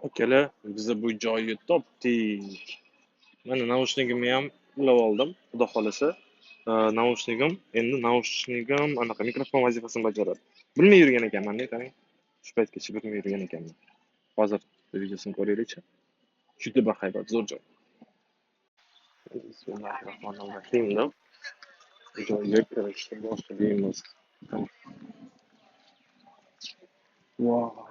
Akalar, biza bu joyni topdik. Mana naushnikimni ham ulab oldim, xudo xohlasa. Naushnikim, endi naushnikim anaqa mikrofon vazifasini bajaradi. Bilmay yurgan ekanman, qarang. Shu paytgacha bilmay yurgan ekanman. Hozir videosini ko'raylikchi. Juda bahaybat, zo'r joy. Bismillahirrohmanirrohim deb joyga kirishni boshlaymiz. Wow.